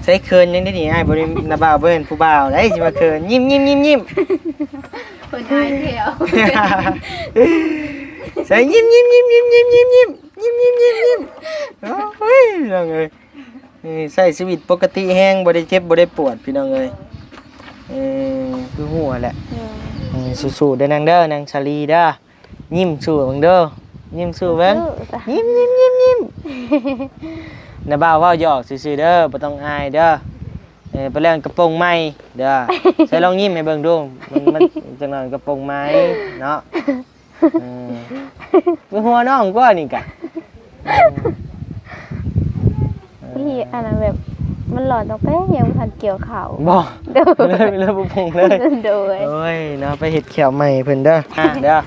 ໄດ້ເຂີນຫຍັງໄດ໋ນີ້ ອ້າຍບໍ່ໄດ້ ນ້າບ່າວບໍ່ແມ່ນຜູ້ບ່າວໄດ໋ ຊິມາເຂີນ. ຍິ້ມໆໆໆ ເພິ່ນອາຍແລ້ວ ໃສ່ຍິ້ມໆໆໆໆ ຍິ້ມໆໆໆ ຍິ້ມໆໆໆ ໂອ້ຍ ພີ່ນ້ອງເອີຍ ເອີ ໃຊ້ຊີວິດປົກກະຕິແຮງ ບໍ່ໄດ້ເຈັບບໍ່ໄດ້ປວດ ພີ່ນ້ອງເອີຍ. ເອີ ຄືຮູ້ຫັ້ນແຫຼະ ເອີ ສູ້ໆເດີນາງເດີ ນາງສາລີເດີ. ຍິ້ມສູ້ເບິ່ງເດີ ຍິ້ມສູ້ເບິ່ງ ສູ້ໆ ຍິ້ມໆໆໆ. ນ້າບ່າວເວົ້າຫຍອກຊື່ໆເດີ ບໍ່ຕ້ອງອາຍເດີ. ເອີ ໄປແລ່ນກະໂປງໃໝ່ເດີ ໃສ່ລອງຍິ້ມໃຫ້ເບິ່ງດູ ມັນ ມັນຈັກໜ້ອຍກະໂປງໃໝ່ເນາະ. ເອີ ໄປຫົວນ້ອງກວ່ານີ້ກະ ເອີ ທີ່ອັນນັ້ນແບບ ມັນຫຼອນຕັ້ງແຕ່ຍັງບໍ່ທັນກ່ຽວເຂົ້າ ບໍ່ ໂດຍ ເລີຍ ເລີຍບໍ່ປົງເລີຍ ໂດຍ. ໂອ້ຍເນາະ ໄປເຮັດແຂ້ວໃໝ່ເພິ່ນເດີ ເດີ ໂດຍ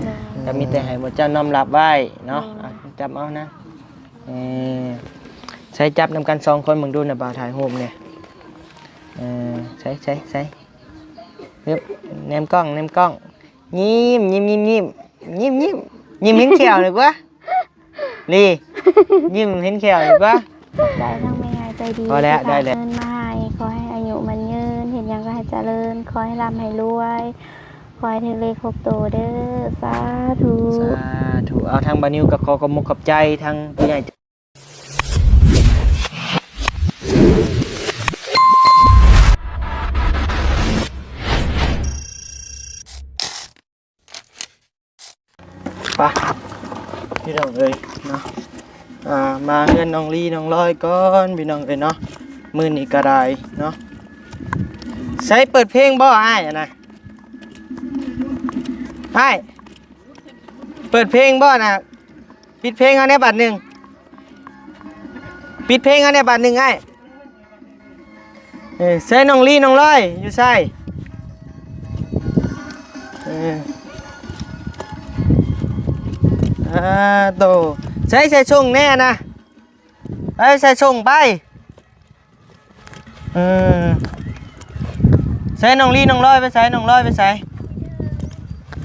ກໍມີແຕ່ໃຫ້ໝູ່ເຈົ້ານ້ອມຮັບໄວ້ເນາະ. ໂດຍ ອ່ະ ຈັບເອົານະ ເອີ ໃຊ້ຈັບນຳກັນສອງຄົນເບິ່ງດູນະ ບ່າວຖ່າຍຮູບແດ່. ເອີ ໃຊ້ ໃຊ້ ໃຊ້ ເອີ ແນມກ້ອງ ແນມກ້ອງ. ຍິ້ມ ຍິ້ມ ຍິ້ມ ຍິ້ມ ຍິ້ມ ຍິ້ມ ຍິ້ມເຫັນແຂ້ວໜ້ອຍກວ່າ ລີ ຍິ້ມເຫັນແຂ້ວໜ້ອຍກວ່າ. ຂອບໃຈທາງແມ່ຍາຍໃຈດີ ພໍແລ້ວ ທີ່ຝາກເງິນມາໃຫ້ ໄດ້ແລ້ວ ຂໍໃຫ້ອາຍຸໝັ້ນຍືນ ເຮັດຫຍັງກໍໃຫ້ຈະເລີນ ຂໍໃຫ້ລ່ຳໃຫ້ລວຍ ຂໍໃຫ້ຖືກເລກຫົກໂຕເດີ ສາທຸ ສາທຸ. ເອົາ ທາງບ່າວນິວກໍຂໍຂອບມຸກຂອບໃຈທາງຜູ້ໃຫຍ່ ໄປ ພີ່ນ້ອງເອີຍເນາະ ອ່າ ມາເຮືອນນ້ອງລີນ້ອງລອຍກ່ອນ ພີ່ນ້ອງເອີຍເນາະ. ມື້ນີ້ກໍໄດ້ເນາະ ໃສເປີດເພງບໍ່ອ້າຍ ອັນນະ ອ້າຍ ເປີດເພງບໍ່ນະ? ປິດເພງເຮົາແດ່ບາດໜຶ່ງ ປິດເພງເຮົາແດ່ບາດໜຶ່ງອ້າຍ. ເອີ ໃສນ້ອງລີນ້ອງລອຍຢູ່ໃສ? ເອີ ອ່າ ໂຕ ໃສ ໃສສົ່ງແດ່ນະ ໄປໃສສົ່ງໄປ. ເອີ ໃສນ້ອງລີນ້ອງລອຍໄປໃສ? ນ້ອງລອຍໄປໃສ?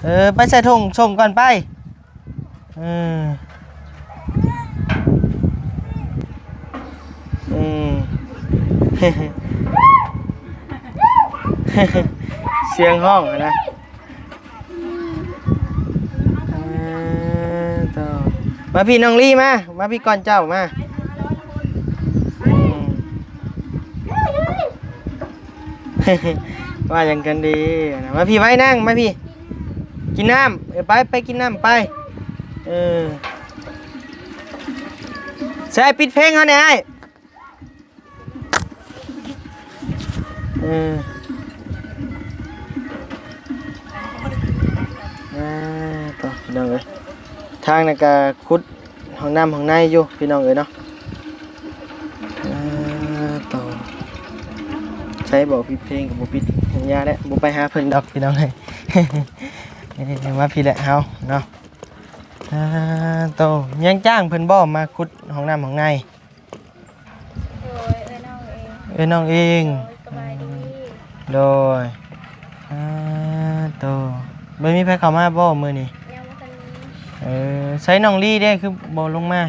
ເອີ ໄປໃສ່ຖົງສົ່ງກ່ອນໄປ. ເອີ ອືມ ສຽງຮ້ອງຫັ້ນນະ. ເອີ ໂຕ ມາພີ້ນ້ອງລີ ມາ ມາພີ້ກ່ອນເຈົ້າ ມາ ອືມ ວ່າຫຍັງກັນດີ ມາພີ້ໄວ້ນາງ ມາພີ້ ກິນນ້ຳ ເອີ ໄປ ໄປກິນນ້ຳໄປ. ເອີ ໃສ່ ປິດເພງເຮົາແດ່ອ້າຍ. ເອີ ອ່າ ໂຕ ພີ່ນ້ອງເອີຍ ທາງນັ້ນກະຂຸດຫ້ອງນ້ຳຫ້ອງໃນຢູ່ ພີ່ນ້ອງເອີຍເນາະ. ອ່າ ໂຕ ໃຊ້ບອກປິດເພງກໍບໍ່ປິດ ຢ່າແຫຼະ ບໍ່ໄປຫາເພິ່ນດອກ ພີ່ນ້ອງເອີຍ. ເອີ ມາພີ້ແຫຼະເຮົາເນາະ. ອ່າ ໂຕ ຍັງຈ້າງເພິ່ນບໍ່ມາຂຸດຫ້ອງນ້ຳຫ້ອງໃນ? ໂດຍ ເອື້ອຍນ້ອງເອງ ເອື້ອຍນ້ອງເອງ. ໂດຍ ສະບາຍດີ. ໂດຍ ອ່າ ໂຕ ບໍ່ມີໃຜເຂົ້າມາບໍ່ມື້ນີ້? ຍັງບໍ່ທັນມີ. ເອີ ໃສນ້ອງລີເດ້ ຄືບໍ່ລົງມາ?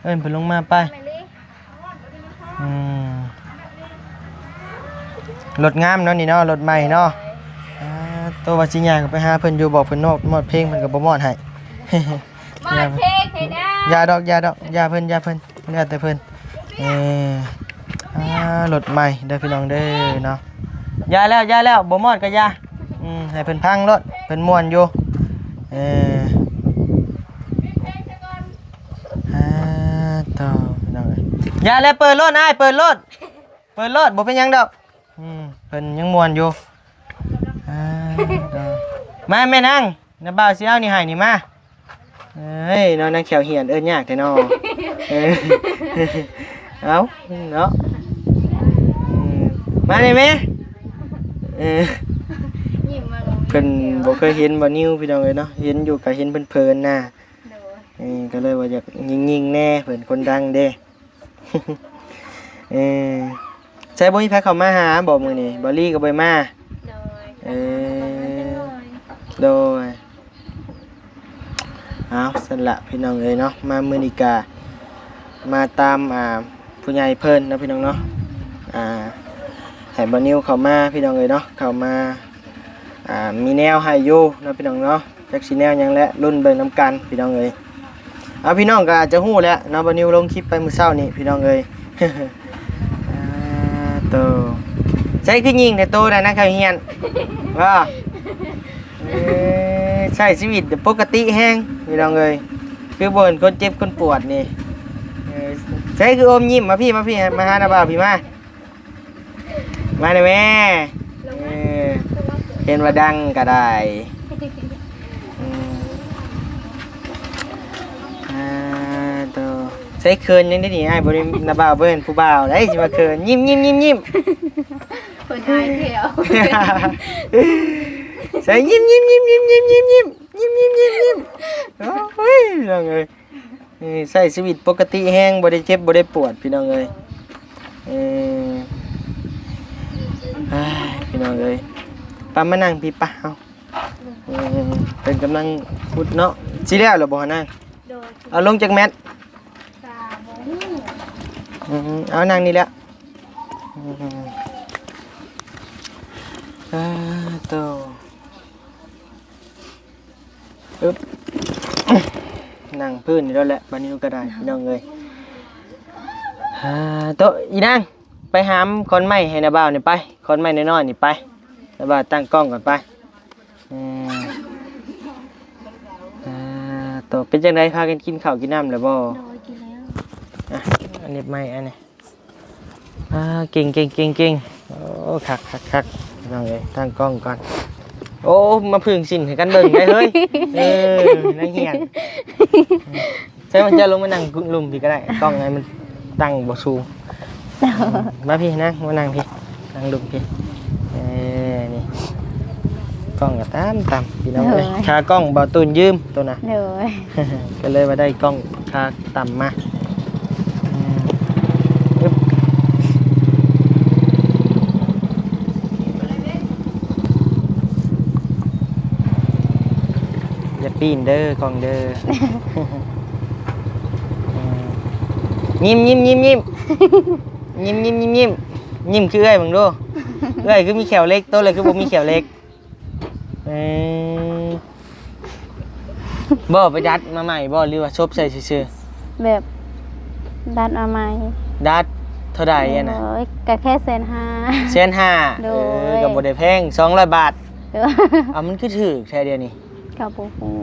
ເອີ້ນເພິ່ນລົງມາໄປ. ແມ່ລີ ອືມ ລົດງາມເນາະນີ້ເນາະ ລົດໃໝ່ເນາະ. ໂດຍ ອ່າ ໂຕວ່າຊິຍ່າງໄປຫາເພິ່ນຢູ່ ບອກເພິ່ນມອດ ມອດເພງ ເພິ່ນກໍບໍ່ມອດໃຫ້. ມອດເພງໃຫ້ນະ. ຢ່າດອກ ຢ່າດອກ ຢ່າເພິ່ນ ຢ່າເພິ່ນ ແລ້ວແຕ່ເພິ່ນ. ເອີ ອ່າ ລົດໃໝ່ເດີພີ່ນ້ອງເດີເນາະ. ຢ່າແລ້ວ ຢ່າແລ້ວ ບໍ່ມອດກໍຢ່າ. ອືມ ໃຫ້ເພິ່ນຟັງໂລດ ເພິ່ນມ່ວນຢູ່. ເອີ ອ່າ ໂຕ ພີ່ນ້ອງເອີຍ ຢ່າແລ້ວ ເປີດໂລດອ້າຍ ເປີດໂລດ ເປີດໂລດ ບໍ່ເປັນຫຍັງດອກ. ອືມ ເພິ່ນຍັງມ່ວນຢູ່. ອ່າ ໂຕ ມາແມ່ນາງ ນ້າບ່າວຊິເອົານີ້ໃຫ້ນີ້ມາ. ເອີຍ ເນາະ ນາງແຂ້ວຫ້ຽນ ເອີ້ນຍາກແທ້ເນາະ. ເອີ ເອົາເນາະ ເອີ ມານີ້ແມ່. ເອີ ຍິ້ມມາ ເພິ່ນບໍ່ເຄີຍເຫັນບ່າວນິວ ພີ່ນ້ອງເອີຍເນາະ ເຫັນຢູ່ກໍເຫັນເພີນໆນະ. ໂດຍ ເອີ ກໍເລີຍວ່າຢາກຍິງໆແດ່ ເພິ່ນຄົນດັງເດ້. ເອີ ໃຊ່ ບໍ່ມີໃຜເຂົ້າມາຫາບໍ່ມື້ນີ້? ບ່າວລີກໍບໍ່ໄດ້ມາ. ໂດຍ ເອີ ໂດຍ ເອົາ ຊັ້ນລະພີ່ນ້ອງເອີຍເນາະ ມາມື້ນີ້ກະມາຕາມ ອ່າ ຜູ້ໃຫຍ່ເພິ່ນເນາະ ພີ່ນ້ອງເນາະ. ອ່າ ໃຫ້ບ່າວນິວເຂົ້າມາພີ່ນ້ອງເອີຍເນາະ ເຂົ້າມາ ອ່າ ມີແນວໃຫ້ຢູ່ເນາະພີ່ນ້ອງເນາະ ຈັກຊິແນວຫຍັງແຫຼະ ລຸ້ນເບິ່ງນຳກັນພີ່ນ້ອງເອີຍ. ເອົາ ພີ່ນ້ອງກໍອາດຈະຮູ້ແລ້ວເນາະ ບ່າວນິວລົງຄລິບໄປມື້ເຊົ້ານີ້ພີ່ນ້ອງເອີຍ. ອ່າ ໂຕ ໃສຄືຍິງແທ້ໂຕນັ້ນນະ ເຂົ້າຮຽນ ວ່າ ເອີ ໃຊ້ຊີວິດປົກກະຕິແຮງພີ່ນ້ອງເອີຍ ຄືບໍ່ເຫັນຄົນເຈັບຄົນປວດນີ້. ເອີ ໃສຄືອົມຍິ້ມ ມາພີ້ ມາພີ້ ມາຫານ້າບ່າວພີ້ ມາ ມາແດ່ແມ່. ເອີ ເຫັນວ່າດັງກໍໄດ້. ອືມ ອ່າ ໂຕ ໃສເຂີນຫຍັງເດນີ້ ອ້າຍບໍ່ໄດ້ ນ້າບ່າວບໍ່ແມ່ນຜູ້ບ່າວໃດ ຊິມາເຂີນ. ຍິ້ມ ຍິ້ມ ຍິ້ມ ຍິ້ມ ເພິ່ນອາຍແລ້ວ ໃສຍິ້ມ ຍິ້ມ ຍິ້ມ ຍິ້ມ ຍິ້ມ ຍິ້ມ ຍິ້ມ ຍິ້ມ ຍິ້ມ ຍິ້ມ. ໂອ້ຍ ພີ່ນ້ອງເອີຍ ເອີ ໃຊ້ຊີວິດປົກກະຕິແຮງ ບໍ່ໄດ້ເຈັບບໍ່ໄດ້ປວດພີ່ນ້ອງເອີຍ. ເອີ ອ້າຍ ພີ່ນ້ອງເອີຍ ປະ ມານັ່ງພີ້ປະ ເຮົາ. ເອີ ເພິ່ນກຳລັງຂຸດເນາະ ຊິແລ້ວແລ້ວບໍ່ນາງ? ໂດຍ ເອົາລົງຈັກແມັດ? ກະບໍ່ຮູ້. ອືມ ເອົານັ່ງນີ້ແຫຼະ. ອືມ ອ່າ ໂຕ ອຶບ ນັ່ງພື້ນນີ້ແຫຼະ ບາດນີ້ກໍໄດ້ ພີ່ນ້ອງເອີຍ. ອ່າ ໂຕ ອີນາງ ໄປຫາມຂອນໄມ້ໃຫ້ນ້າບ່າວນີ້ໄປ ຂອນໄມ້ນ້ອຍໆນີ້ໄປ ນ້າບ່າວຕັ້ງກ້ອງກ່ອນໄປ. ເອີ ອ່າ ໂຕ ເປັນຈັ່ງໃດ ພາກັນກິນເຂົ້າກິນນ້ຳແລ້ວບໍ່? ໂດຍ ກິນແລ້ວ. ອ່ະ ອັນນີ້ໄມ້ອັນນີ້ ອ່າ ເກັ່ງໆໆໆ ໂອ້ ຄັກໆໆ ພີ່ນ້ອງເອີຍ ຕັ້ງກ້ອງກ່ອນ. ໂອ້ ມາຜຶ່ງສິ້ນໃຫ້ກັນເບິ່ງໄດ້ເຮີ້ຍ. ເອີ ນັກຮຽນ ໃຊ່ ມັນຈະລົງມານັ່ງລຸ່ມພີ້ກໍໄດ້ ກ້ອງໃຫ້ມັນຕັ້ງບໍ່ສູງ. ມາພີ້ນາງ ມານັ່ງພີ້ ນັ່ງລຸ່ມພີ້. ເອີ ນີ້ ກ້ອງກໍຕ່ຳໆ ພີ່ນ້ອງເອີຍ ໂດຍ ຂາກ້ອງບ່າວຕູນຢືມໂຕນະ ໂດຍ ກໍເລີຍວ່າໄດ້ກ້ອງຂາຕ່ຳມາ. ອືມ ອຶບ ຢ່າປີ້ນເດີກ້ອງເດີ. ຍິ້ມ ຍິ້ມ ຍິ້ມ ຍິ້ມ ຍິ້ມ ຍິ້ມ ຍິ້ມ ຍິ້ມ ຍິ້ມຄືເອື້ອຍເບິ່ງດູ. ເອື້ອຍຄືມີແຂ້ວເຫຼັກ ໂຕເລີຍຄືບໍ່ມີແຂ້ວເຫຼັກ. ເອີ ບໍ່ໄປດັດມາໃໝ່ບໍ່ ຫຼືວ່າສົບໃສ່ຊື່ໆ? ແບບດັດມາໃໝ່. ດັດເທົ່າໃດອັນນະ? ໂອ້ຍ ກະແຄ່ແສນຫ້າ. ແສນຫ້າ ໂດຍ ເອີ ກໍບໍ່ໄດ້ແພງ ສອງຮ້ອຍບາດ. ໂດຍ ເອົາ ມັນຄືຖືກແທ້ດຽວນີ້? ກໍບໍ່ຮູ້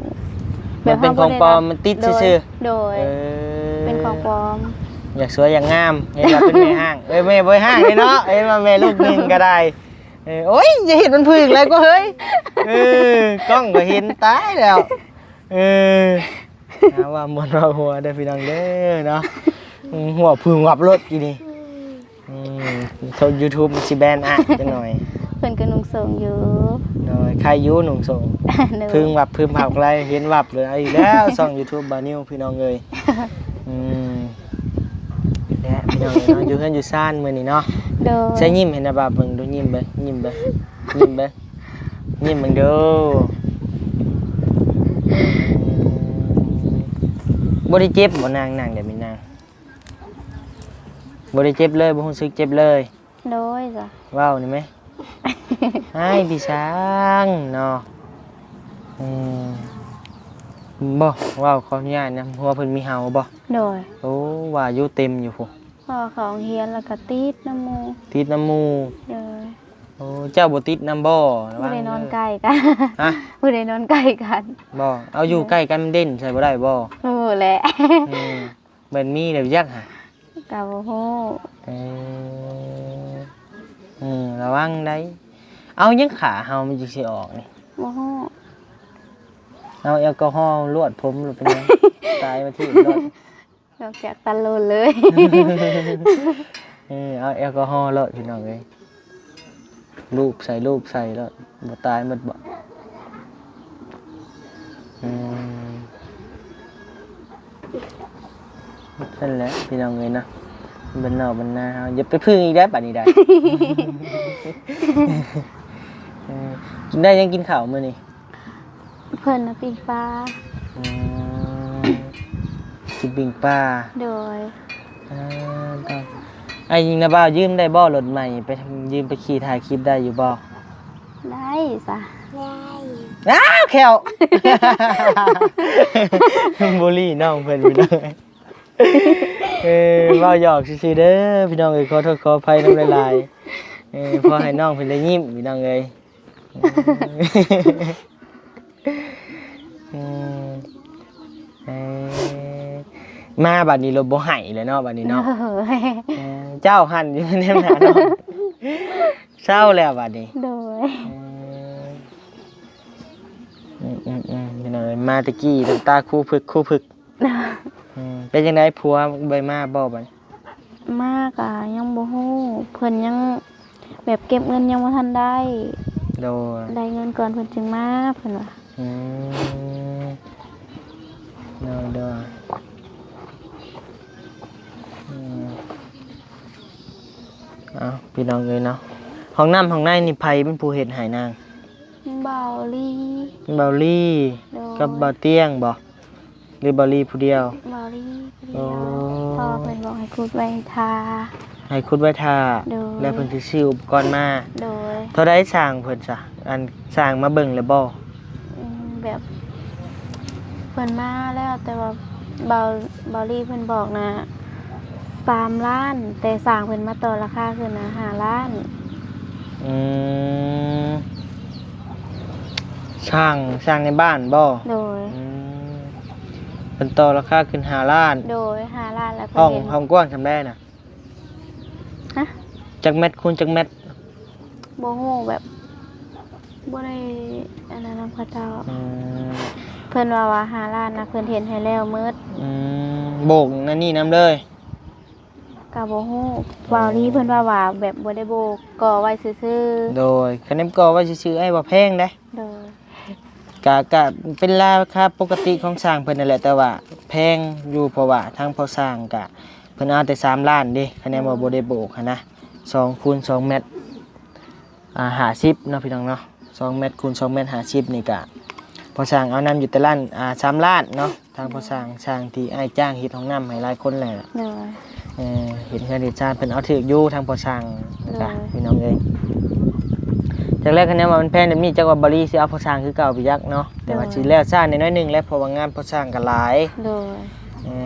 ມັນເປັນຂອງປອມ ແບບເຮົາບໍ່ໄດ້ ມັນຕິດຊື່ໆ. ໂດຍ ເອີ ເປັນຂອງປອມ. ຢາກສວຍຢາກງາມ ເຫັນວ່າເປັນແມ່ຮ້າງ ເອີຍ ແມ່ບໍ່ຮ້າງເດ້ເນາະ ເຫັນວ່າແມ່ລູກໜຶ່ງກໍໄດ້. ເອີ ໂອ້ຍ ຢ່າເຮັດມັນຜຶ່ງຫຼາຍກວ່າເຮີ້ຍ. ເອີ ກ້ອງກໍເຫັນ ຕາຍແລ້ວ. ເອີ ຫາວ່າມ່ວນວ່າຫົວເດີພີ່ນ້ອງເດີເນາະ. ອືມ ຫົວຜຶ່ງວັບໂລດກີ້ນີ້. ອືມ ໂທດ YouTube ມັນຊິແບນອ້າຍຈັກໜ່ອຍ. ເພິ່ນກໍນຸ່ງໂສ້ງຢູ່. ໂດຍ ໃຄຢູ່ນຸ່ງໂສ້ງ. ໂດຍ ຜຶ່ງວັບຜຶ່ງວັບ ເຫັນວັບເລີຍ. ເອົາອີກແລ້ວ ຊ່ອງ YouTube ບ່າວນິວ ພີ່ນ້ອງເອີຍ. ອືມ ແຫຼະ ພີ່ນ້ອງເອີຍເນາະ ຢູ່ເຮືອນຢູ່ຊານມື້ນີ້ເນາະ. ໂດຍ ໃສ່ຍິ້ມໃຫ້ນ້າບ່າວເບິ່ງດູ ຍິ້ມເບິ່ງ ຍິ້ມເບິ່ງ ຍິ້ມເບິ່ງ ຍິ້ມເບິ່ງດູ. ບໍ່ໄດ້ເຈັບບໍ່ນາງ ນັ່ງແບບນີ້ນາງ? ບໍ່ໄດ້ເຈັບເລີຍ ບໍ່ຮູ້ສຶກເຈັບເລີຍ. ໂດຍ ເວົ້ານີ້ແມະ ອ້າຍ ພີ່ຊ່າງເນາະ. ອືມ ບໍ່ ເວົ້າ ຂໍອະນຸຍາດນຳ ຫົວເພິ່ນມີເຫົາບໍ່? ໂດຍ ໂອ້ ວ່າຢູ່ເຕັມຢູ່ພຸ້ນ. ເພາະວ່າເຂົ້າໂຮງຮຽນແລ້ວກໍຕິດນຳໝູ່ ຕິດນຳໝູ່. ໂດຍ ໂອ້ ເຈົ້າບໍ່ຕິດນຳບໍ່? ລະວັງເດີ ບໍ່ໄດ້ນອນໃກ້ກັນ. ຮະ? ບໍ່ໄດ້ນອນໃກ້ກັນ. ບໍ່ ເອົາ ຢູ່ໃກ້ກັນມັນເດັ່ນໃສ່ບໍ່ໄດ້ບໍ່? ຮູ້ແຫຼະ. ອືມ ແມ່ນມີແລ້ວຈັກຫະ? ກໍບໍ່ຮູ້. ເອີ ອືມ ລະວັງໄດ໋. ເອົາຫຍັງຂ້າເຮົາມັນຈຶ່ງຊິອອກນີ້? ບໍ່ຮູ້. ເອົາແອລກໍຮໍລວດຜົມໂລດ ເປັນຫຍັງ? ຕາຍມາທີບໂລດ. ອອກຈາກຕາໂລນເລີຍ. ເອີ ເອົາແອລກໍຮໍໂລດ ພີ່ນ້ອງເອີຍ. ລູບໃສ່ ລູບໃສ່ແລ້ວ ບໍ່ຕາຍໝົດບໍ່? ອືມ ຊັ້ນແຫຼະ ພີ່ນ້ອງເອີຍເນາະ ບ້ານນອກບ້ານນາເຮົາ. ຢ່າໄປຜຶ່ງອີກໄດ໋ ບາດນີ້ໄດ໋. ເອີ ກິນໄດ້ຫຍັງ ກິນເຂົ້າມື້ນີ້? ເພິ່ນນະປີ້ງປາ. ອືມ ກິນປີ້ງປາ. ໂດຍ ອ່າ ເອົາ ອ້າຍຍິງນະບ່າວຢືມໄດ້ບໍ່ລົດໃໝ່ ໄປ ຢືມໄປຂີ່ຖ່າຍຄລິບໄດ້ຢູ່ບໍ່? ໄດ້ຊະ ໄດ້. ອ້າວ ແຂ້ວ ບູລີນ້ອງເພິ່ນພີ່ນ້ອງ. ເອີ ເວົ້າຫຍອກຊື່ໆເດີພີ່ນ້ອງເອີຍ ຂໍໂທດຂໍອະໄພນຳຫຼາຍໆ. ເອີ ພໍໃຫ້ນ້ອງເພິ່ນໄດ້ຍິ້ມພີ່ນ້ອງເອີຍ. ອືມ ເອີ ມາບັດນີ້ລົດບໍ່ໃຫ້ແລ້ວເນາະ ບັດນີ້ເນາະ. ໂດຍ ເອີ ເຈົ້າຫັ້ນຢູ່ແນວໜ້າເນາະ ເຊົາແລ້ວບັດນີ້. ໂດຍ ເອີ ອືມໆໆ ພີ່ນ້ອງເອີຍ ມາແຕ່ກີ້ນ້ຳຕາຄູຜຶກ ຄູຜຶກ. ອືມ ເປັນຈັ່ງໃດ ຜົວບໍ່ໄດ້ມາບໍ່ບັດນີ້? ມາກະຍັງບໍ່ຮູ້ ເພິ່ນຍັງແບບເກັບເງິນຍັງບໍ່ທັນໄດ້. ໂດຍ ໄດ້ເງິນກ່ອນເພິ່ນຈຶ່ງມາ ເພິ່ນວ່າ. ອືມ ໂດຍໆ ອືມ ເອົາ ພີ່ນ້ອງເອີຍເນາະ ຫ້ອງນ້ຳຫ້ອງໃນນີ້ໃຜເປັນຜູ້ເຮັດໃຫ້ນາງ? ເບົາລີ. ເບົາລີ ໂດຍ ກັບເບົາຕຽງບໍ່? ຫຼືເບົາລີຜູ້ດຽວ? ເບົາລີຜູ້ດຽວ. ອໍ ພໍ່ເພິ່ນບອກໃຫ້ຂຸດໄວ້ຖ້າ ໃຫ້ຂຸດໄວ້ຖ້າ. ໂດຍ ແລ້ວເພິ່ນຊິຊື້ອຸປະກອນມາ. ໂດຍ ເທົ່າໃດຊ່າງເພິ່ນຊະ ອັນຊ່າງມາເບິ່ງແລ້ວບໍ່? ອືມ ແບບເພິ່ນມາແລ້ວ ແຕ່ວ່າເບົາ ເບົາລີເພິ່ນບອກນະ ສາມລ້ານ ແຕ່ຊ່າງເພິ່ນມາຕໍ່ລາຄາຂຶ້ນນະ ຫ້າລ້ານ. ອືມ ຊ່າງ ຊ່າງໃນບ້ານບໍ່? ໂດຍ ອືມ ເພິ່ນຕໍ່ລາຄາຂຶ້ນຫ້າລ້ານ. ໂດຍ ຫ້າລ້ານ ແລ້ວເພິ່ນ ຫ້ອງ ເຫັນ ຫ້ອງກວ້າງສ່ຳໃດນະ? ຮະ? ຈັກແມັດຄູນຈັກແມັດ? ບໍ່ຮູ້ ແບບບໍ່ໄດ້ອັນນັ້ນນຳເຂົາເຈົ້າ. ອືມ ເພິ່ນວ່າ ວ່າຫ້າລ້ານນະ ເພິ່ນເຮັດໃຫ້ແລ້ວໝົດ. ອືມ ໂບກນັ້ນນີ້ນຳເລີຍ? ກະບໍ່ຮູ້ ເບົາລີເພິ່ນວ່າ ວ່າແບບບໍ່ໄດ້ໂບກ ກໍ່ໄວ້ຊື່ໆ. ໂດຍ ຄັນແມ່ນກໍ່ໄວ້ຊື່ໆ ອ້າຍວ່າແພງເດ້. ໂດຍ ກະ ກະເປັນລາຄາປົກກະຕິຂອງຊ່າງເພິ່ນນັ້ນແຫຼະ ແຕ່ວ່າແພງຢູ່ ເພາະວ່າທາງພໍ່ຊ່າງກະ ເພິ່ນເອົາແຕ່ສາມລ້ານເດ້ ຄະແນນວ່າ ໂດຍ ບໍ່ໄດ້ໂບກຫັ້ນນະ ສອງຄູນສອງແມັດ ອ່າ ຫ້າສິບເນາະ ພີ່ນ້ອງເນາະ ສອງແມັດຄູນສອງແມັດຫ້າສິບນີ້ກະ ພໍ່ຊ່າງເອົານຳຢູ່ແຕ່ລ້ານ ອ່າ ສາມລ້ານເນາະ. ທາງພໍ່ຊ່າງ ຊ່າງທີ່ອ້າຍຈ້າງເຮັດຫ້ອງນ້ຳໃຫ້ຫຼາຍຄົນແຫຼະ. ໂດຍ ເອີ ເຮັດເຮືອນເຮັດຊານ ເພິ່ນເອົາຖືກຢູ່ ທາງພໍ່ຊ່າງ. ໂດຍ ກະ ພີ່ນ້ອງເອີຍ ຈັກແລ້ວ ຄະແນນວ່າມັນແພງແບບນີ້ ຈັກວ່າເບົາລີຊິເອົາພໍ່ຊ່າງຄືເກົ່າໄປຈັກເນາະ. ແຕ່ວ່າ ໂດຍ ຊິແລ້ວຊ້າໜ້ອຍໜຶ່ງແຫຼະ ເພາະວ່າງານພໍ່ຊ່າງກະຫຼາຍ. ໂດຍ ເອີ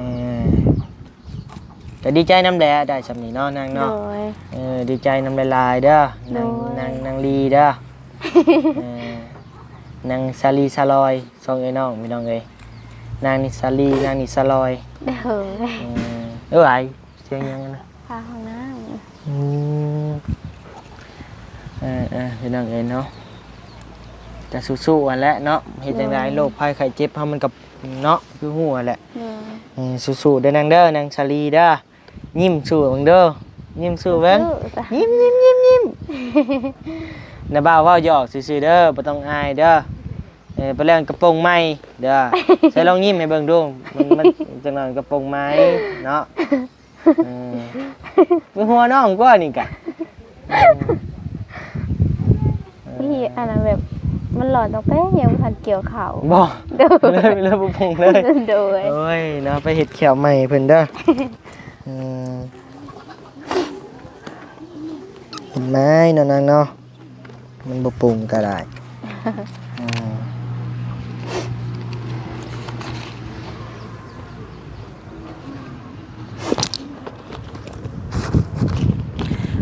ກະດີໃຈນຳແຫຼະ ໄດ້ຊ່ຳນີ້ເນາະ ນາງເນາະ. ໂດຍ ເອີ ດີໃຈນຳຫຼາຍໆເດີ ນາງ ໂດຍ ນາງ ນາງລີເດີ. ເອີ ນາງສາລີສາລອຍ ສອງເອື້ອຍນ້ອງ ພີ່ນ້ອງເອີຍ ນາງນີ້ສາລີ ນາງນີ້ສາລອຍ. ໂດຍ ເອີ ເອີ ສຽງຫຍັງນະ? ຝາຫ້ອງນ້ຳ. ອືມ ເອີໆ ພີ່ນ້ອງເອີຍເນາະ ກະສູ້ໆຫັ້ນແຫຼະເນາະ ເຮັດຈັ່ງໃດ ໂລກໄພໄຂ້ເຈັບເຮົາມັນກະເນາະ ຄືຮູ້ຫັ້ນແຫຼະ. ເອີ ສູ້ໆເດີນາງເດີ ນາງສາລີເດີ ຍິ້ມສູ້ເບິ່ງເດີ ຍິ້ມສູ້ເບິ່ງ ຍິ້ມໆໆໆ. ນ້າບ່າວເວົ້າຫຍອກຊື່ໆເດີ ບໍ່ຕ້ອງອາຍເດີ. ເອີ ໄປແລ້ວກະໂປງໃໝ່ເດີ ໃສ່ລອງຍິ້ມໃຫ້ເບິ່ງດູ ມັນ ມັນຈັກໜ້ອຍກະໂປງໃໝ່ເນາະ. ເອີ ໄປຫົວນ້ອງກວ່ານີ້ກະ ເອີ ນີ້ອັນນັ້ນແບບ ມັນຫຼອນຕັ້ງແຕ່ຍັງບໍ່ທັນກ່ຽວເຂົ້າ. ບໍ່ ໂດຍ ເລີຍ ເລີຍບໍ່ປຸງເລີຍ. ໂດຍ ໂອ້ຍເນາະ ໄປເຮັດແຂ້ວໃໝ່ເພິ່ນເດີ. ເອີ ເຫັນໄໝເນາະນາງເນາະ ມັນບໍ່ປຸງກະໄດ້. ອືມ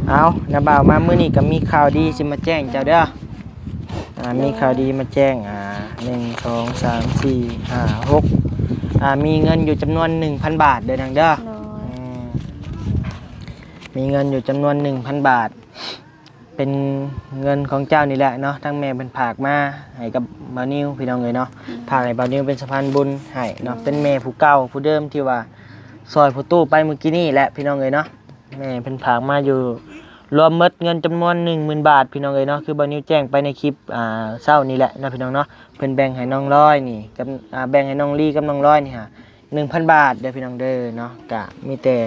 ເອົາ ນ້າບ່າວມາມື້ນີ້ກະມີຂ່າວດີຊິມາແຈ້ງເຈົ້າເດີ. ອ່າ ມີຂ່າວດີມາແຈ້ງ ອ່າ ໜຶ່ງ ສອງ ສາມ ສີ່ ຫ້າ ຫົກ ອ່າ ມີເງິນຢູ່ຈຳນວນໜຶ່ງພັນບາດເດີນາງເດີ. ໂດຍ ອືມ ມີເງິນຢູ່ຈຳນວນໜຶ່ງພັນບາດ ເປັນເງິນຂອງເຈົ້ານີ້ແຫຼະເນາະ ທາງແມ່ເພິ່ນຝາກມາໃຫ້ກັບບ່າວນິວ ພີ່ນ້ອງເອີຍເນາະ. ອືມ ຝາກໃຫ້ບ່າວນິວເປັນສະພານບຸນໃຫ້ເນາະ. ໂດຍ ເປັນແມ່ຜູ້ເກົ່າຜູ້ເດີມທີ່ວ່າຊ່ອຍພໍ່ຕູ້ໄປມື້ກີ້ນີ້ແຫຼະ ພີ່ນ້ອງເອີຍເນາະ. ແມ່ເພິ່ນຝາກມາຢູ່ ລວມໝົດເງິນຈຳນວນໜຶ່ງໝື່ນບາດ ພີ່ນ້ອງເອີຍເນາະ ຄືບ່າວນິວແຈ້ງໄປໃນຄລິບ ອ່າ ເຊົ້ານີ້ແຫຼະເນາະ ພີ່ນ້ອງເນາະ. ເພິ່ນແບ່ງໃຫ້ນ້ອງລອຍນີ້ກັບ ອ່າ ແບ່ງໃຫ້ນ້ອງລີກັບນ້ອງລອຍນີ້ຫາໜຶ່ງພັນບາດເດີ ພີ່ນ້ອງເດີເນາະ. ກະມີແຕ່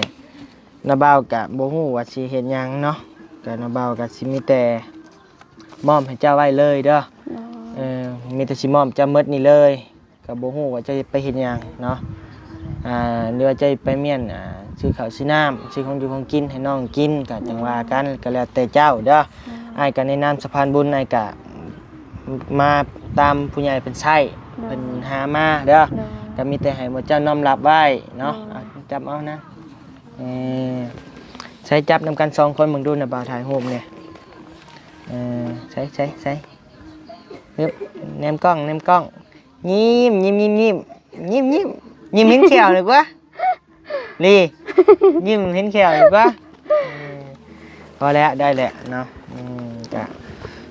ນ້າບ່າວກະບໍ່ຮູ້ວ່າຊິເຮັດຫຍັງເນາະ ກະນ້າບ່າວກະຊິມີແຕ່ມອບໃຫ້ເຈົ້າໄວ້ເລີຍເດີ. ໂດຍ ເອີ ມີແຕ່ຊິມອບເຈົ້າໝົດນີ້ເລີຍ ກະບໍ່ຮູ້ວ່າເຈົ້າຊິໄປເຮັດຫຍັງເນາະ. ອ່າ ຫຼືວ່າເຈົ້າໄປມ້ຽນ ອ່າ ຊື້ເຂົ້າຊື້ນ້ຳ ຊື້ຂອງຢູ່ຂອງກິນໃຫ້ນ້ອງກິນ ກໍຈັ່ງວ່າກັນ ກໍແລ້ວແຕ່ເຈົ້າເດີ. ໂດຍ ອ້າຍກໍໃນນາມສະພານບຸນ ອ້າຍກໍມາຕາມຜູ້ໃຫຍ່ເພິ່ນໃຊ້ ໂດຍ ເພິ່ນຫາມາເດີ. ໂດຍ ກໍມີແຕ່ໃຫ້ໝູ່ເຈົ້ານ້ອມຮັບໄວ້ເນາະ. ໂດຍ ເອົາ ຈັບເອົານະ ເອີ ໃຊ້ຈັບນຳກັນສອງຄົນເບິ່ງດູ ນະບ່າວຖ່າຍຮູບແດ່. ເອີ ໃຊ້ ໃຊ້ ໃຊ້ ຮຶບ ແນມກ້ອງ ແນມກ້ອງ ຍິ້ມ ຍິ້ມ ຍິ້ມ ຍິ້ມ ຍິ້ມ ຍິ້ມ ຍິ້ມເຫັນແຂ້ວດີກວ່າ ລີ ຍິ້ມເຫັນແຂ້ວດີກວ່າ. ເອີ ພໍແລ້ວ ໄດ້ແລ້ວເນາະ. ອືມ ກະ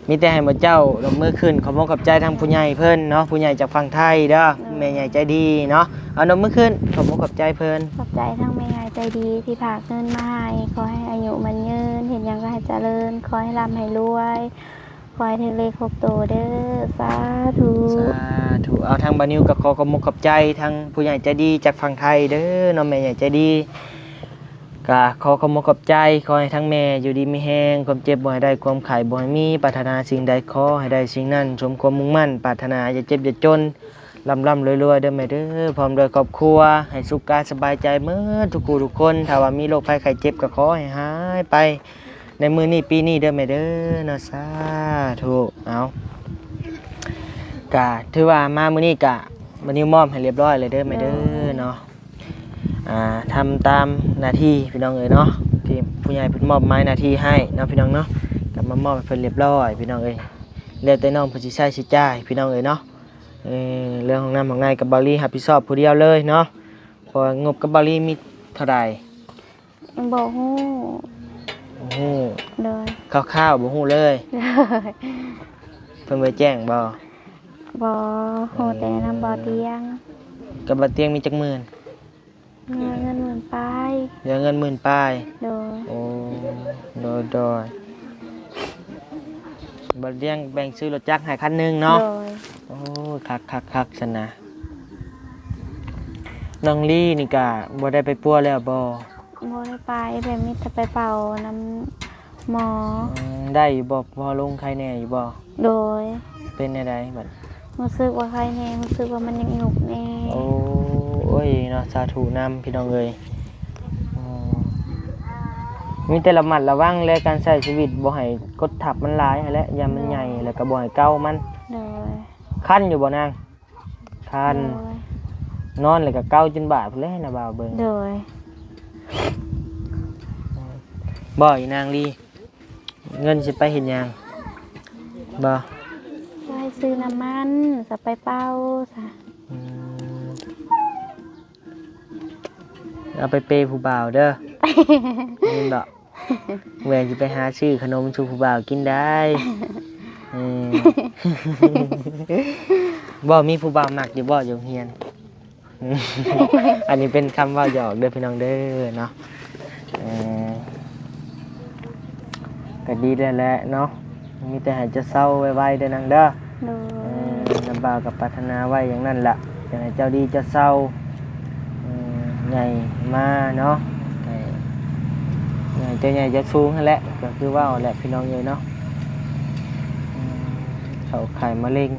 ມີແຕ່ໃຫ້ໝູ່ເຈົ້າຍົກມືຂຶ້ນ ຂອບອົກຂອບໃຈທາງຜູ້ໃຫຍ່ເພິ່ນເນາະ ຜູ້ໃຫຍ່ຈາກຝັ່ງໄທເດີ ໂດຍ ແມ່ໃຫຍ່ໃຈດີເນາະ. ເອົາ ຍົກມືຂຶ້ນ ຂອບອົກຂອບໃຈເພິ່ນ. ຂອບໃຈທາງແມ່ໃຫຍ່ໃຈດີທີ່ຝາກເງິນມາໃຫ້ ຂໍໃຫ້ອາຍຸໝັ້ນຍືນ ເຮັດຫຍັງກໍໃຫ້ຈະເລີນ ຂໍໃຫ້ລ່ຳໃຫ້ລວຍ ຂໍໃຫ້ຖືກເລກຫົກໂຕເດີ ສາທຸ ສາທຸ. ເອົາ ທາງບ່າວນິວກໍຂໍຂອບອົກຂອບໃຈທາງຜູ້ໃຫຍ່ໃຈດີຈາກຝັ່ງໄທເດີເນາະ ແມ່ໃຫຍ່ໃຈດີ. ກະຂໍຂອບອົກຂອບໃຈ ຂໍໃຫ້ທັງແມ່ຢູ່ດີມີແຮງ ຄວາມເຈັບບໍ່ໃຫ້ໄດ້ ຄວາມໄຂ້ບໍ່ໃຫ້ມີ ປາດຖະໜາສິ່ງໃດຂໍໃຫ້ໄດ້ສິ່ງນັ້ນ ສົມຄວາມມຸ່ງໝັ້ນປາດຖະໜາ ຢ່າເຈັບຢ່າຈົນ ລ່ຳໆລວຍໆເດີແມ່ເດີ ພ້ອມດ້ວຍຄອບຄົວ ໃຫ້ສຸກກາຍສະບາຍໃຈເໝິດທຸກຜູ້ທຸກຄົນ. ຖ້າວ່າມີໂລກໄພໄຂ້ເຈັບກໍຂໍໃຫ້ຫາຍໄປໃນມື້ນີ້ປີນີ້ເດີແມ່ເດີເນາະ ສາທຸ. ເອົາ ກະຖືວ່າມາມື້ນີ້ກະ ບ່າວນິວມອບໃຫ້ລຽບຮ້ອຍແລ້ວເດີແມ່ເດີ ໂດຍ ເນາະ. ອ່າ ທຳຕາມໜ້າທີ່ພີ່ນ້ອງເອີຍເນາະ ທີ່ຜູ້ໃຫຍ່ເພິ່ນມອບໝາຍໜ້າທີ່ໃຫ້ເນາະພີ່ນ້ອງເນາະ ກໍມາມອບໃຫ້ເພິ່ນລຽບຮ້ອຍພີ່ນ້ອງເອີຍ. ແລ້ວແຕ່ນ້ອງເພິ່ນຊິໃຊ້ຊິຈ່າຍພີ່ນ້ອງເອີຍເນາະ. ເອີ ເລື່ອງຫ້ອງນ້ຳຫ້ອງໃນກັບບ່າວລີຮັບຜິດຊອບຜູ້ດຽວເລີຍເນາະ ເພາະວ່າງົບກັບບ່າວລີມີເທົ່າໃດ? ບໍ່ຮູ້ ບໍ່ຮູ້ ໂດຍ ຄ່າວໆບໍ່ຮູ້ເລີຍ ໂດຍ ເພິ່ນບໍ່ໄດ້ແຈ້ງບໍ່? ບໍ່ ຮູ້ແຕ່ນຳບ່າວຕຽງ. ກັບບ່າວຕຽງມີຈັກໝື່ນ? ເຫຼືອເງິນໝື່ນປາຍ ເຫຼືອເງິນໝື່ນປາຍ ໂດຍ ໂອ້ ໂດຍໆ. ບ່າວຕຽງແບ່ງຊື້ລົດຈັກໃຫ້ຄັນໜຶ່ງເນາະ ໂດຍ ໂອ້ ຄັກໆໆຊັ້ນນະ. ນ້ອງລີນີ້ກະບໍ່ໄດ້ໄປປົວແລ້ວບໍ່? ບໍ່ໄດ້ໄປ ແບບມີແຕ່ໄປເປົ່ານຳໝໍ. ອືມ ໄດ້ຢູ່ບໍ່? ພໍລົງໄຄແນ່ຢູ່ບໍ່? ໂດຍ ເປັນແນວໃດບັດ? ຮູ້ສຶກວ່າໄຄແນ່ ຮູ້ສຶກວ່າມັນຍັງຫຍຸກແນ່. ໂອ້ ໂອ້ຍເນາະ ສາທຸນຳພີ່ນ້ອງເອີຍ. ອືມ ມີແຕ່ລະມັດລະວັງແລະ ການໃຊ້ຊີວິດບໍ່ໃຫ້ກົດທັບມັນຫຼາຍຫັ້ນແຫຼະ ຢ້ານມັນໃຫຍ່ ໂດຍ ແລ້ວກໍບໍ່ໃຫ້ເກົາມັນ. ໂດຍ ຄັນຢູ່ບໍ່ນາງ? ຄັນ ໂດຍ ນອນແລ້ວກໍເກົາຈົນບາດພຸ້ນແຫຼະ ນາບ່າວເບິ່ງ. ໂດຍ ບໍ່ ອີນາງລີ ເງິນຊິໄປເຮັດຫຍັງ? ບໍ່ ໄປຊື້ນ້ຳມັນ ຈະໄປເປົ່າຊະ. ອືມ ເອົາໄປເປຜູ້ບ່າວເດີ ໄດ້ຍິນບໍ່? ແວ່ຊິໄປຫາຊື້ຂະໜົມສູ່ຜູ້ບ່າວກິນໄດ້. ເອີ ບໍ່ ມີຜູ້ບ່າວມັກຢູ່ບໍ່ ຢູ່ໂຮງຮຽນ? ອັນນີ້ເປັນຄຳເວົ້າຫຍອກເດີພີ່ນ້ອງເດີເນາະ. ເອີ ກໍດີແລ້ວແຫຼະເນາະ ມີແຕ່ໃຫ້ເຈົ້າເຊົາໄວໆເດີນາງເດີ. ໂດຍ ເອີ ນ້າບ່າວກໍປາດຖະໜາໄວ້ຢ່າງນັ້ນລະ ຢາກໃຫ້ເຈົ້າດີເຈົ້າເຊົາ ເອີ ໃຫຍ່ມາເນາະ ໃຫ້ ໃຫຍ່ ເຈົ້າໃຫຍ່ເຈົ້າສູງຫັ້ນແຫຼະ ກໍຄືເວົ້າແຫຼະພີ່ນ້ອງເອີຍເນາະ. ເອີ ເຂົ້າຂ່າຍມະເຮັງ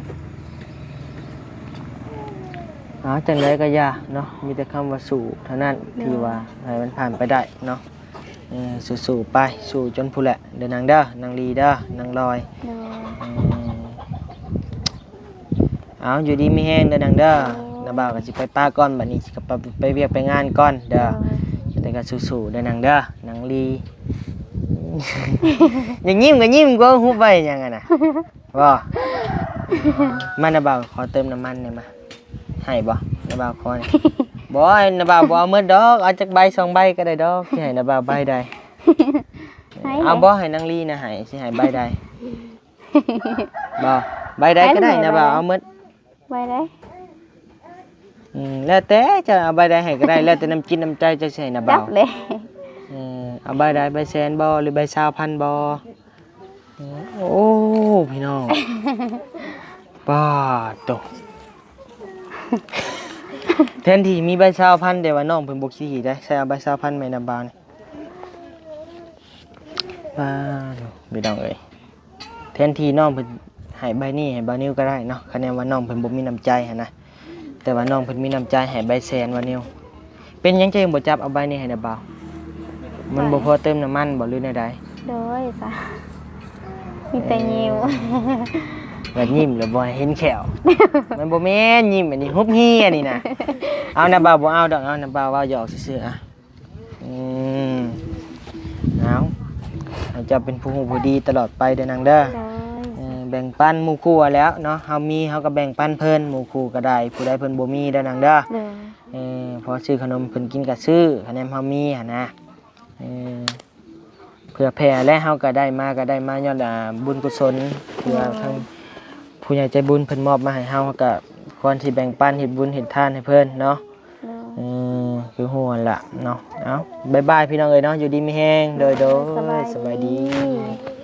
ເອົາ ຈັ່ງໃດກໍຢ່າເນາະ ມີແຕ່ຄຳວ່າສູ້ເທົ່ານັ້ນ ໂດຍ ທີ່ວ່າໃຫ້ມັນຜ່ານໄປໄດ້ເນາະ. ເອີ ສູ້ໆໄປ ສູ້ຈົນພຸ້ນແຫຼະເດີນາງເດີ ນາງລີເດີ ນາງລອຍ. ໂດຍ ເອີ ເອົາ ຢູ່ດີມີແຮງເດີນາງເດີ. ໂດຍ ນ້າບ່າວກໍຊິໄປປະກ່ອນ ບັດນີ້ຊິໄປ ໄປວຽກໄປງານກ່ອນເດີ. ໂດຍ ຈັ່ງໃດກໍສູ້ໆເດີນາງເດີ ນາງລີ. ຢ່າຍິ້ມກໍຍິ້ມ ກໍຫຸບໄວ້ຫຍັງຫັ້ນນະ? ບໍ່ ມາ ນ້າບ່າວຂໍເຕີມນ້ຳມັນແດ່ມາ. ໃຫ້ບໍ່ ນ້າບ່າວຂໍນີ້? ບໍ່ ນ້າບ່າວບໍ່ເອົາໝົດດອກ ເອົາຈັກໃບສອງໃບກໍໄດ້ດອກ. ຊິໃຫ້ນ້າບ່າວໃບໃດ? ໃຫ້ ເອົາບໍ່ ໃຫ້ນາງລີນະໃຫ້ ຊິໃຫ້ໃບໃດ? ບໍ່ ໃບໃດກໍໄດ້ ໃຫ້ ນ້າບ່າວເອົາໝົດ. ໃບໃດ? ອືມ ແລ້ວແຕ່ ເຈົ້າເອົາໃບໃດໃຫ້ກໍໄດ້ ແລ້ວແຕ່ນ້ຳຈິດນ້ຳໃຈເຈົ້າຊິໃຫ້ນ້າບ່າວ. ຈັກແຫຼະ ເອີ ເອົາໃບໃດ ໃບແສນບໍ່ ຫຼືໃບຊາວພັນບໍ່? ໂອ້ ພີ່ນ້ອງ ປາດໂຕ ແທນທີ່ມີໃບຊາວພັນ ແຕ່ວ່ານ້ອງເພິ່ນບໍ່ຂີ້ໄດ໋ ໃສ່ເອົາໃບຊາວພັນໃຫ້ນ້າບ່າວນີ້. ປາດໂຕ ພີ່ນ້ອງເອີຍ ແທນທີ່ນ້ອງເພິ່ນໃຫ້ໃບນີ້ໃຫ້ບ່າວນິວກໍໄດ້ເນາະ ຄະແນນວ່ານ້ອງເພິ່ນບໍ່ມີນ້ຳໃຈຫັ້ນນະ ແຕ່ວ່ານ້ອງເພິ່ນມີນ້ຳໃຈໃຫ້ໃບແສນບ່າວນິວ. ເປັນຫຍັງເຈົ້າຍັງບໍ່ຈັບເອົາໃບນີ້ໃຫ້ນະບ່າວ? ມັນບໍ່ພໍເຕີມນ້ຳມັນບໍ່ ຫຼືແນວໃດ? ໂດຍ ສາ ມີແຕ່ຍິ້ວ ແບບຍິ້ມແລ້ວບໍ່ໃຫ້ເຫັນແຂ້ວ. ມັນບໍ່ແມ່ນຍິ້ມ ອັນນີ້ຮຸບເຮຍນີ້ນະ. ເອົານະບ່າວ ບໍ່ເອົາດອກ ເອົານະບ່າວ ເວົ້າຫຍອກຊື່ໆ ອະ. ອືມ ເອົາ ໃຫ້ເຈົ້າເປັນຜູ້ຮູ້ຜູ້ດີຕະຫຼອດໄປເດີນາງເດີ. ໂດຍ ເອີ ແບ່ງປັນໝູ່ຄູ່ຫັ້ນແຫຼ້ວເນາະ ເຮົາມີເຮົາກໍແບ່ງປັນເພິ່ນ ໝູ່ຄູ່ກໍໄດ້ ຜູ້ໃດເພິ່ນບໍ່ມີເດີນາງເດີ. ໂດຍ ເອີ ພໍຊື້ຂະໜົມເພິ່ນກິນກໍຊື້ ຄະແນນເຮົາມີຫັ້ນນະ. ເອີ ເຜື່ອແຜ່ແລ້ວ ເຮົາກໍໄດ້ມາ ກໍໄດ້ມາຍ້ອນ ອ່າ ບຸນກຸສົນທີ່ວ່າ ໂດຍ ທາງຜູ້ໃຫຍ່ໃຈບຸນເພິ່ນມອບມາໃຫ້ເຮົາ ເຮົາກໍຄວນຊິແບ່ງປັນເຮັດບຸນເຮັດທານໃຫ້ເພິ່ນເນາະ. ໂດຍ ເອີ ຄືຮູ້ຫັ້ນລະເນາະ. ເອົາ ບາຍບາຍພີ່ນ້ອງເອີຍເນາະ ຢູ່ດີມີແຮງ. ໂດຍ ໂດຍ ໂດຍ ສະບາຍດີ ສະບາຍດີ.